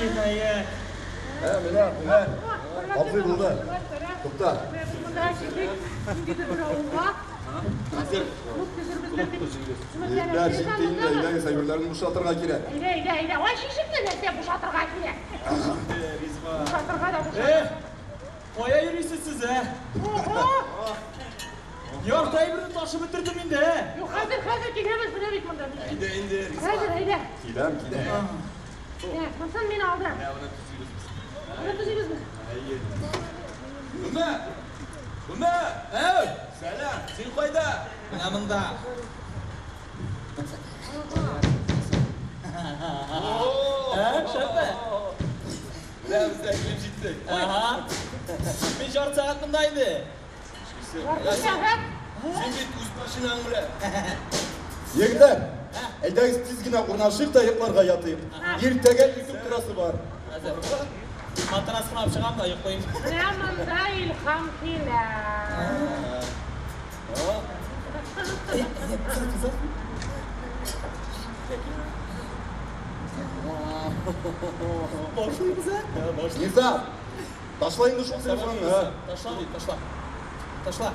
Ниһаять. Ә, менә, менә. Абзый булды. Тукта. Без монда килдек, ниндидер бер авылга. Хәзер Клуб төзербездер дип егетләр җитте инде, әйдәгез, әйберләрне бушатырга кирәк. Әйдә, әйдә, әйдә. Ай, шишекне нәрсә бушатырга кирәк. Бушатырга да бушатырга. Э, кая йөрисез сез, ә? Ого! Ярты әйберне ташып бетердем инде, ә? Юк, хәзер, хәзер киләбез, менә бит монда. Әйдә инде, Хәзер, әйдә. Киләм, киләм. Ә, монысын мин алдым. Менә моны төзибез без. Моны төзибезме? Әйе. Гомәр! Гомәр! Әү! Сәлам! Син кайда? Менә монда. Ә, шәпме? Менә без дә килеп җиттек. Ага. Мин ярты сәгать монда инде. Ярты сәгать. Син бит үз машинаң белән. Егетләр, әйдәгез тиз генә урнашыйк та йокларга ятыйк. Иртәгә иртүк торасы бар. Хәзер. Матрас кына алып чыгам да йоклыйм. Менә монда илһам килә. Башлыйбыз, ә? Башлыйбыз. Низам, ташла инде шул телефонны. а. Ташла ди, ташла. Ташла.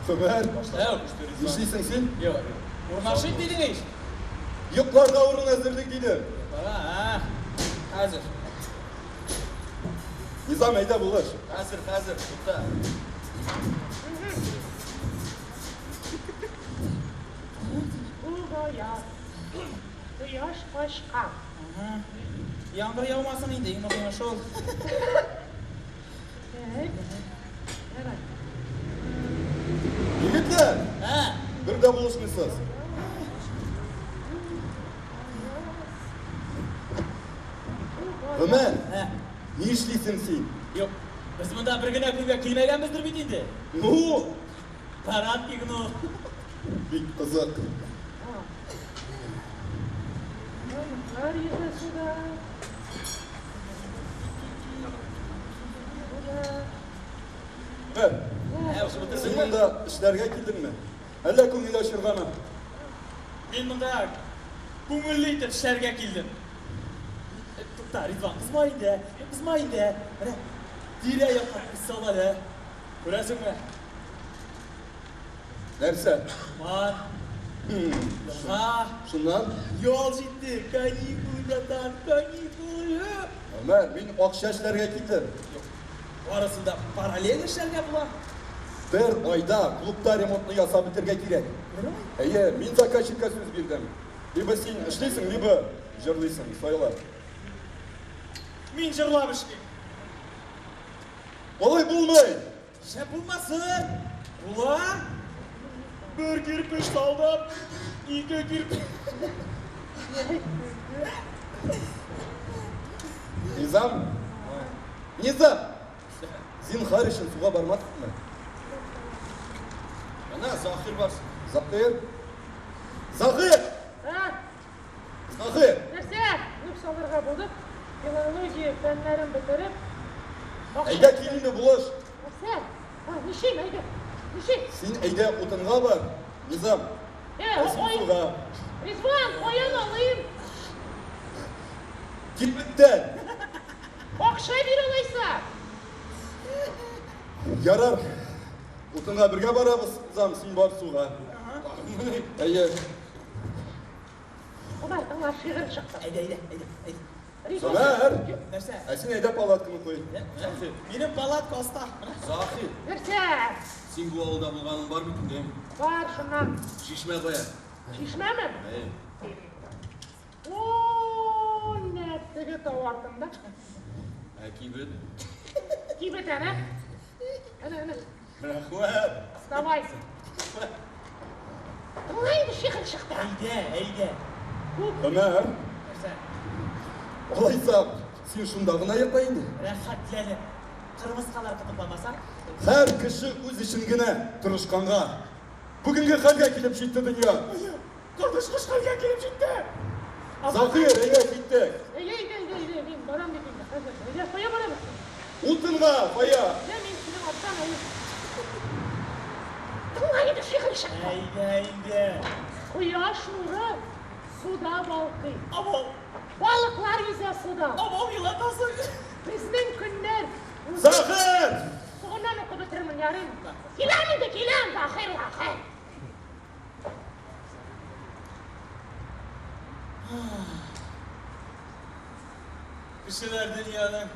Гомәр, Әү. нишлисең син? Юк. Урнашыйк дидең ич. Йокларга урын әзерлик дидем. Бара, ә. Хәзер. Низам, әйдә булыш. Хәзер, хәзер, тукта. Бу аяз. Кояш качкан. Яңгыр яумасын инде, иң мөһиме шул. Так. Давай. Егетләр, Ә, бер дә булышмыйсыз. Гомәр, ә. нишлисең син? Юк. Без монда бер генә көнгә килмәгәнбездер бит инде. Ну, Парадки гну. бик кызык. Балыклар йөзә суда. Суда. Гомәр, Ә, син монда эшләргә килдеңме? Әллә күңел ачыргамы? Мин монда күңелле итеп эшләргә килдем. Тукта, Ризван, кызма инде, кызма инде. Менә тирә-якка күз сал әле. Күрәсеңме? Нәрсә? Урман, елга, Шуннан? ял җитте, каникулы, братан, каникулы. Гомәр, мин акча эшләргә килдем. Юк, барысын да параллель эшләргә була. Бер айда клубта ремонтны ясап бетергә кирәк. Бер ай? Әйе, мин заказчикка сүз бирдем. Либо син эшлисең, либо җырлыйсың, сайла. Мин җырлап эшлим. Алай булмый! Шәп булмасын. Була. Бер кирпеч салдым, ике кирпеч. Низам? Низам! Зинһар өчен суга бармадыкмы? Әнә, Заһир бар. Заһир? Заһир! А, Заһир! нәрсә? Клуб салырга булдык. Филология фәннәрен бетереп. Әйдә кил инде булыш. Нәрсә? А, нишим, әйдә. Нишим? Син әйдә утынга бар. Низам, Э, ә син ой. суга. Ризван, каян алыйм? Кибеттән! Акча бир алайса. Ярар. Утынга бергә барабыз, Низам, син бар суга. Әйе. Гомәр, тыңла, шигырь чыкты. Әйдә, әйдә, әйдә, әйдә. Ризван. Гомәр! Нәрсә? Ә син әйдә палатканы куй. Минем палатка аста. Заһир, Нәрсә? син бу авылда булганың бар бит инде. Бар шуннан. Чишмә кая? Чишмәме? Әйе. О, нәкъ теге тау артында. Ә кибет? Кибет әнә. Әнә, әнә. Рәхмәт. Давай. Тыңла инде, шигырь чыкты. Әйдә, әйдә. Күп. Гомәр, Нәрсә? алайса, син шунда гына йокла инде. Рәхәтләнеп. Кырмыскалар кытыкламаса? Һәр кеше үз өчен генә тырышканга. Бүгенге хәлгә килеп җитте дөнья. Коточкыч хәлгә килеп җитте. Заһир, әйдә киттек. Әйдә, әйдә, әйдә, әйдә, мин барам бит инде хәзер. Әйдә, кая барабыз? Утынга, кая? Әйдә, мин синең арттан, әйдә. Тыңла инде, шигырь чыкты. Әйдә инде. Кояш нуры Суда балкый. Абау. Балыклар йөзә суда. Абау елатасың. Безнең көннәр Заһир! Соңыннан укып бетерермен, ярыймы? Киләм инде, киләм, Заһир, Заһир. Кешеләр дөньяның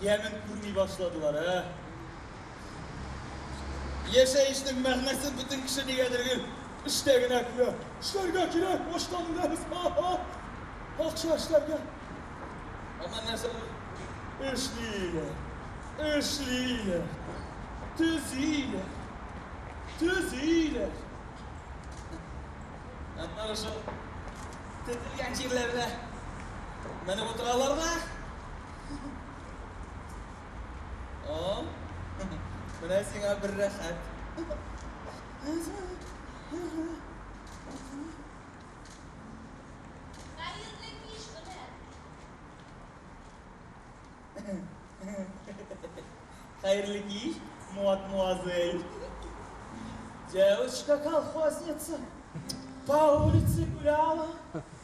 ямен күрми башладылар, ә? Яшәешнең мәгънәсен бөтен кеше нигәдер гел эштә генә күрә. Эшләргә кирәк, баштан үләбез. Акча эшләргә. Аннан нәрсә булыр? Эшлиләр, эшлиләр, төзиләр, төзиләр. Аннары шул төзелгән җирләрдә менеп утыралар да. О, менә сиңа бер рәхәт. Хәерле кич, Гомәр. Хәерле кич, мадмуазель. Девочка колхозница по улице гуляла,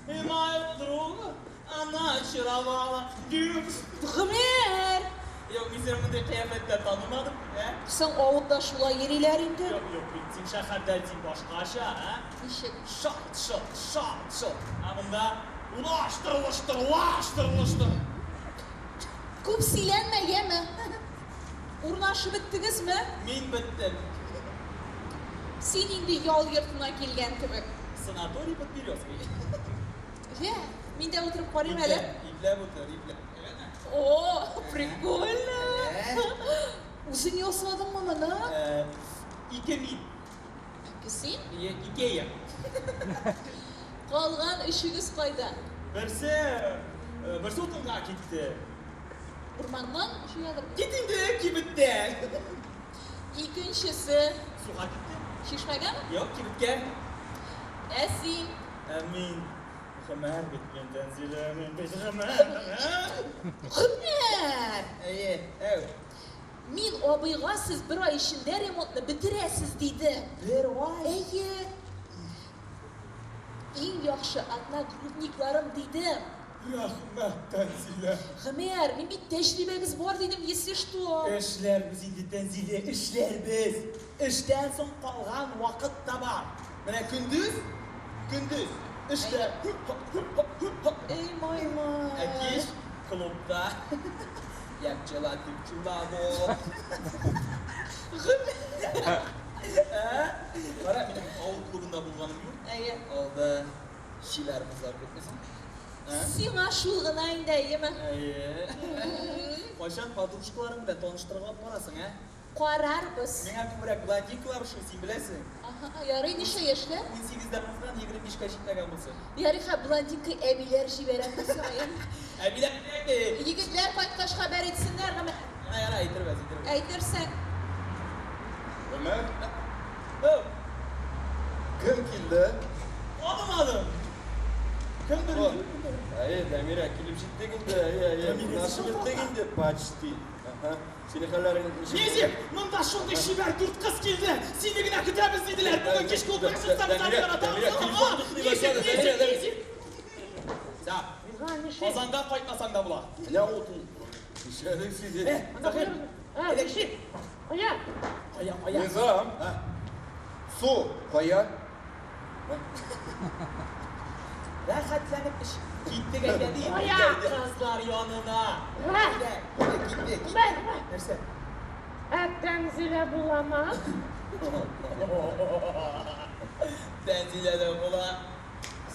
и моего друга она очаровала. Гомәр! Юк, мин сине мондый кыяфәттә танымадым, ә? Соң авылда шулай йөриләр инде. Юк, юк, бит син шәһәрдә син башкача, ә? Ничек? Шалт, шалт, шалт, шалт. Ә монда лаштыр, лаштыр, лаштыр, лаштыр. Күп сөйләнмә, яме. Урнашып беттегезме? Мин беттем. Син инде ял йортына килгән кебек. Санаторий под березкой. Җә, мин дә утырып карыйм әле. Ипләп утыр, ипләп. О, прикольно. Үзең ясадыңмы моны? Ике мин. Ике син? Икея. Калган өчегез кайда? Берсе, берсе утынга китте. Урманнан җыядыр. Кит инде кибеттән. Икенчесе Суга китте. чишмәгәме? Юк, кибеткә. Ә син? Ә мин Гомәр бит мин, Тәнзилә, мин бит Гомәр. Гомәр! Әйе, әү. Мин абыйга сез бер ай эчендә ремонтны бетерәсез дидем. Бер ай. Әйе. Иң яхшы одногруппникларым дидем. Рәхмәт, Тәнзилә. Гомәр, мин бит тәҗрибәгез бар дидем, если что. Эшләрбез инде, Тәнзилә, эшләрбез. Эштән соң калган вакыт та бар. Менә көндез, көндез эштә. Эй, май-май. Ә кич клубта. Я пчела, ты пчеловод. Гомәр. Ә? Кара, минем авыл клубында булганым юк. Әйе. Алда чибәр кызлар күпмесең? Ә? Сиңа шул гына инде, әйеме? Әйе. Кайчан подружкаларың белән таныштырырга алып барасың, ә? Карарбыз. Миңа күбрәк блондинкалар ошый, син беләсең. Аһа, ярый, ничә яшьләр? 18-дән узган, 25-кә җитмәгән булсын. Ярый, ха, блондинка әбиләр җибәрәм сиңа. Әбиләр кирәк. Егетләр кайткач хәбәр итсеннәр, Гомәр. Менә ярай, әйтербез, әйтербез. Әйтерсең. Гомәр, О, кем килде? Танымадым. Кемдер? О, Әйе, Дамира, килеп җиттек инде. Әйе, әйе. Дамира, Урнашып беттек инде, почти. Аһа. Синең хәлләрең ничек? Низик, монда шундый чибәр дүрт кыз килде. Сине генә көтәбез диделәр. Бүген кич клубка чыксам, Дамира, Дамира, телефон тотмый башлады. Дамира, Дамира. За, Ризван, ничек? Казанга кайтмасаң да була. Менә утын. Нишләдең син? Анда куярбыз. Ә, ничек? Кая? Кая, кая? Низам. Су кая? Рәхәтләнеп эш. Киттек әйдә ди. Кая? Кызлар янына. Гомәр, Киттек, киттек. Гомәр, Гомәр. Нәрсә? Ә Тәнзилә буламы? Тәнзилә дә була,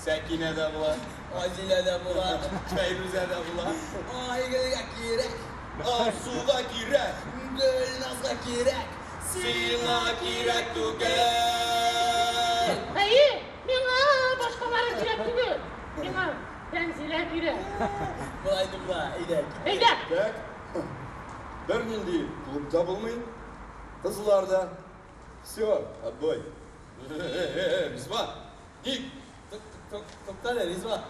Сәкинә дә була, Азилә дә була, Фәйрүзә дә була. Айгөлгә кирәк, Алсуга кирәк, Гөлназга кирәк, сиңа кирәк түгел. Әйе, миңа башкалары кирәк түгел. Миңа Тәнзилә кирәк. Болай да була, әйдә. Әйдә. Так. Бернинди клубта булмый. Кызлар да. Все, отбой. Ризван, ник? Тукта әле, Ризван.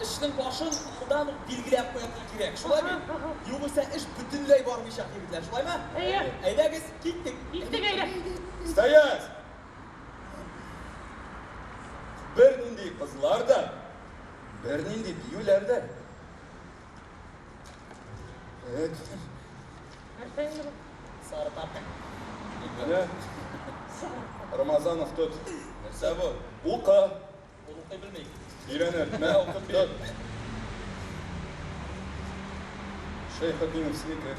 Эшнең башын алдан ук билгеләп куярга кирәк. Шулай бит? Югыйсә эш бөтенләй бармыйчак, егетләр, шулаймы? Әйе. Әйдәгез, киттек. Киттек әйдә. Стоять! Бернинди кызлар да, бернинди биюләр дә. Так. Нәрсә инде бу? Сары папка. Менә. Рамазанов тот. Нәрсә бу? Укы. Ул укый белми. Өйрәнер. Мә, укып бир. Шәйхетдинов синеке.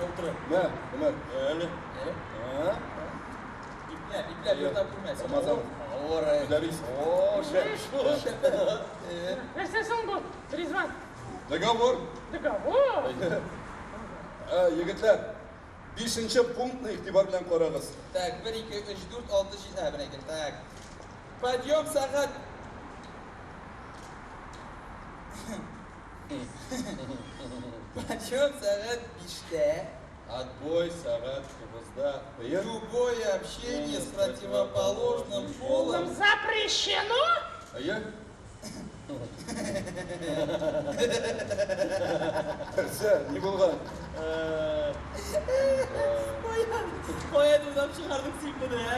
Утыр. Мә, Гомәр. Әле. Әле. А? Ипләп, ипләп йоклап күрмә. Рамазан. Авыр. Мөдәррис. О, шәп шул. Нәрсә соң бу, Ризван? Договор. Договор? Ә, егетләр, бишенче пунктны игътибар белән карагыз. Так, 1, 2, 3, 4, 6, 7, ә, менә икән. Так. Подъем сәгать. Подъем сәгать 5-тә. Отбой сәгать 9-да. Әйе. Любое общение с противоположным полом Запрещено? Әйе. Нәрсә, ни булган? Каян, каян уйлап чыгардың син моны, ә?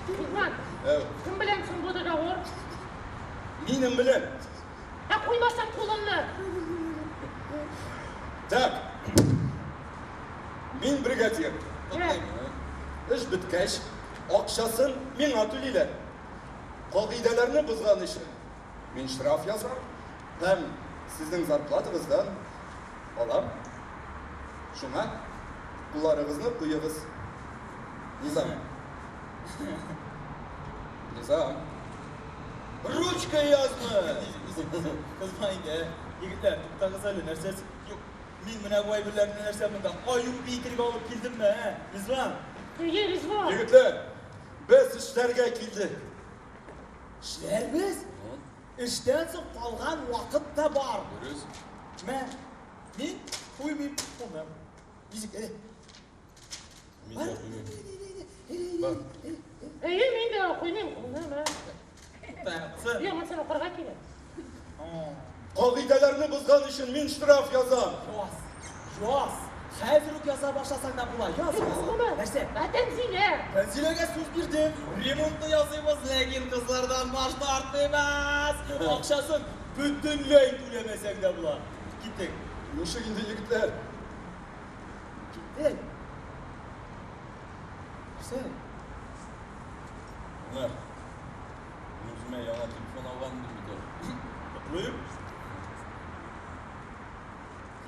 Ризван, Әү. кем белән соң бу договор? Минем белән. Ә куймасам кулымны. Так. Мин бригадир. Ә, Эш беткәч, акчасын миңа түлиләр. Кагыйдәләрне бозган өчен мин штраф язам һәм сезнең зарплатагыздан алам. Шуңа кулларыгызны куегыз. Низам. Низам. Ручка язма. Кызма инде, ә? Егетләр, туктагыз әле, нәрсәсе? Юк, мин менә бу әйберләрне нәрсә монда аю биетергә алып килдемме, ә? Ризван. Әйе, Ризван. Егетләр, без эшләргә килдек. Эшләрбез. Эштән соң калган вакыт та бар. Дөрес. Мә, мин куймыйм кулны. Ничек, әйдә. Мин дә куймыйм. Бар. Әйе, мин дә куймыйм кулны, мә. Тукта, Юк, монысын укырга кирәк. Кагыйдәләрне бозган өчен мин штраф язам. Яз, яз. Хәзер үк яза башласаң да була. Яз, яз. Гомәр. Нәрсә? Ә Тәнзилә. Тәнзиләгә сүз бирдем. Ремонтны ясыйбыз, ләкин кызлардан баш тартмыйбыз. Акчасын бөтенләй түләмәсәң дә була. Киттек. Ничек инде, егетләр? Киттек. Нәрсә? Гомәр, мин үземә яңа телефон алган идем бит әле. Котлыйм.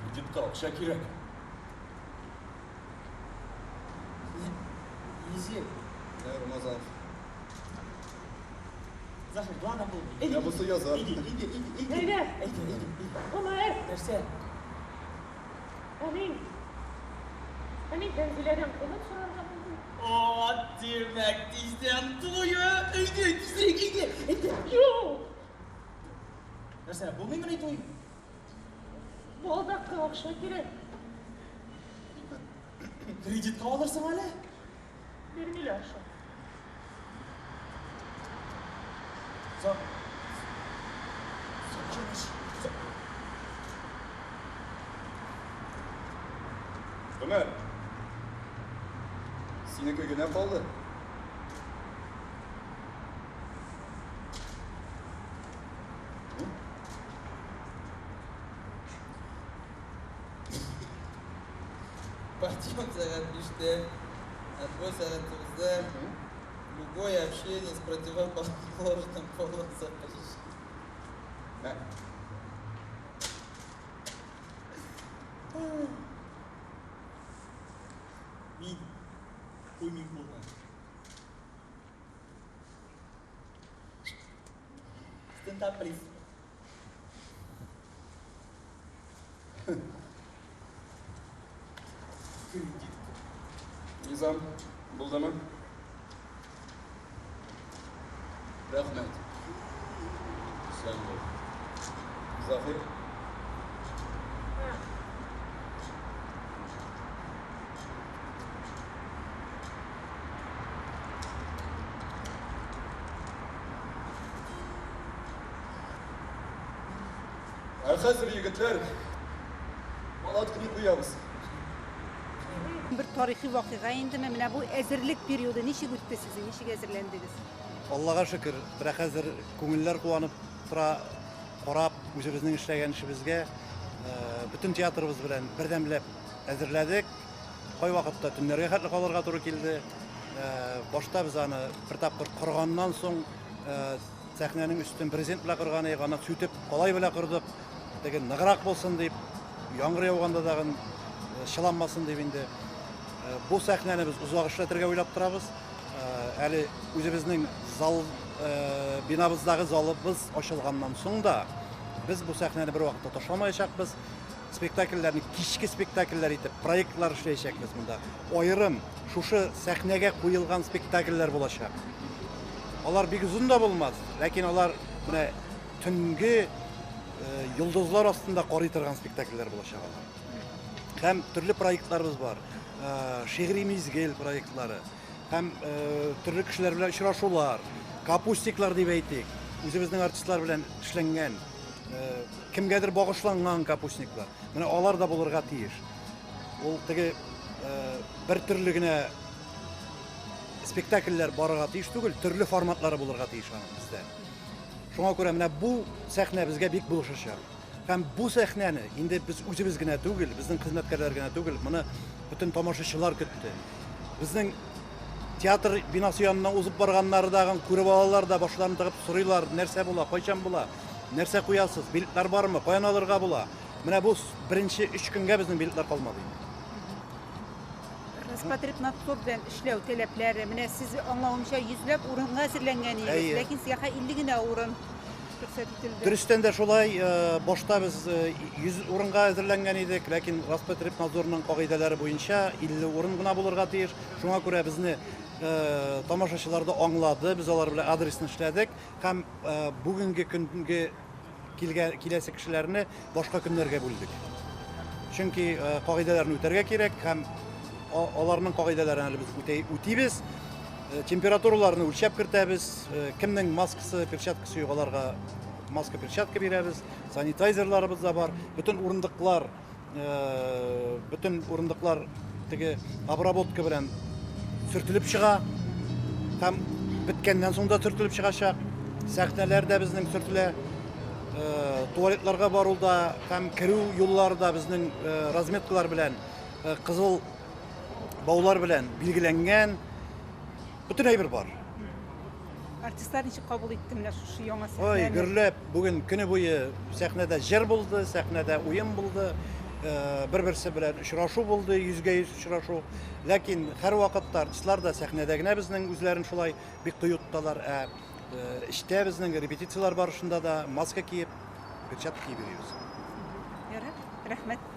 Кредитка акча кирәк. Изи. Ә, Рамазанов. Захар, главное булмый. Менә бусы язар. Иди, иди, иди, иди. Әйдә. Әйдә, әйдә, әйдә. Гомәр. Нәрсә? Ә мин. Ә мин Тәнзиләдән кулын сорарга булдым. О, димәк, тиздән туе. Әйдә, тизрәк, әйдә, әйдә. Юк. Нәрсә, булмыймыни туй? Балдакка акча кирәк. Кредитка алырсың әле. Бирмиләр шул. Соң. Соң, соң. Гомәр. Синеке генә калды. Подъем сәгать 5-тә, отбой сәгать 9-да. Любое общение с противоположным полом запрещено. Мә. Мин куймыйм кулны. Stand up, please. Кредит. Низам, булдымы? Рәхмәт. Исән бул. Заһир. Ә. Ә хәзер, егетләр, палатканы куябыз. Бер тарихи вакыйга индеме? Менә бу әзерлек периоды ничек үтте сезнең? Ничек әзерләндегез? Аллага шөкер, менә хәзер күңелләр куанып тора, карап, үзебезнең эшләгән эшебезгә бөтен театрыбыз белән бердәмләп әзерләдек. Кайвакытта төннәргә хәтле калырга туры килде. Башта без аны бер тапкыр корганнан соң сәхнәнең өстен брезент белән корган идек, аны сүтеп калай белән кордык. Теге ныграк булсын дип, яңгыр яуганда тагын чыланмасын дип инде. Бу сәхнәне без озак эшләтергә уйлап торабыз. Әле үзебезнең зал бинабыздагы залыбыз ачылганнан соң да без бу сәхнәне бер вакытта ташламаячакбыз. Спектакльләрне кичке спектакльләр итеп, проектлар эшләячәкбез монда. Аерым шушы сәхнәгә куелган спектакльләр булачак. Алар бик озын да булмас, ләкин алар менә төнге йолдызлар астында карый торган спектакльләр булачак алар. Һәм төрле проектларыбыз бар. Шигъри мизгел проектлары һәм төрле кешеләр белән очрашулар, капустиклар дип әйтик, үзебезнең артистлар белән эшләнгән, кемгәдер багышланган капустниклар. Менә алар да булырга тиеш. Ул теге бер төрле генә спектакльләр барырга тиеш түгел, төрле форматлары булырга тиеш аның бездә. Шуңа күрә менә бу сәхнә безгә бик булышачак. Һәм бу сәхнәне инде без үзебез генә түгел, безнең хезмәткәрләр генә түгел, моны бөтен тамашачылар көтте. Безнең театр бинасы яныннан узып барганнары дагын күреп алалар да башларын тыгып сорыйлар, нәрсә була, кайчан була, нәрсә куясыз, билетлар бармы, каян алырга була. Менә бу беренче өч көнгә безнең билетлар калмады инде. Роспотребнадзор белән эшләү таләпләре, менә сез аңлавымча, йөзләп урынга әзерләнгән идегез, ләкин сезгә хәзер 50 генә урын рөхсәт ителде. Дөрестән дә шулай, башта без 100 урынга әзерләнгән идек, ләкин Роспотребнадзорның кагыйдәләре буенча 50 урын гына булырга тиеш. Шуңа күрә безне тамашачылар да аңлады, без алар белән адресно эшләдек һәм бүгенге көнге килгән киләсе кешеләрне башка көннәргә бүлдек. Чөнки кагыйдәләрне үтәргә кирәк һәм аларның кагыйдәләрен әле без үтибез. Температураларны үлчәп кертәбез. Кемнең маскасы, перчаткасы юк, аларга маска, перчатка бирәбез. Санитайзерларыбыз да бар. Бөтен урындыклар бөтен урындыклар теге обработка белән сөртелеп чыга һәм беткәннән соң да сөртелеп чыгачак. Сәхнәләр дә безнең сөртелә. Туалетларга баруда һәм керү юллары да безнең разметкалар белән кызыл баулар белән билгеләнгән. Бөтен әйбер бар. Артистлар ничек кабул итте менә шушы яңа сәхнәне? Ой, гөрләп, бүген көне буе сәхнәдә җыр булды, сәхнәдә уен булды, бер-берсе белән очрашу булды, йөзгә-йөз очрашу. Ләкин һәрвакытта артистлар да сәхнәдә генә безнең үзләрен шулай бик кыю тоталар, ә эчтә безнең репетицияләр барышында да маска киеп, перчатка киеп йөрибез. Ярар, рәхмәт.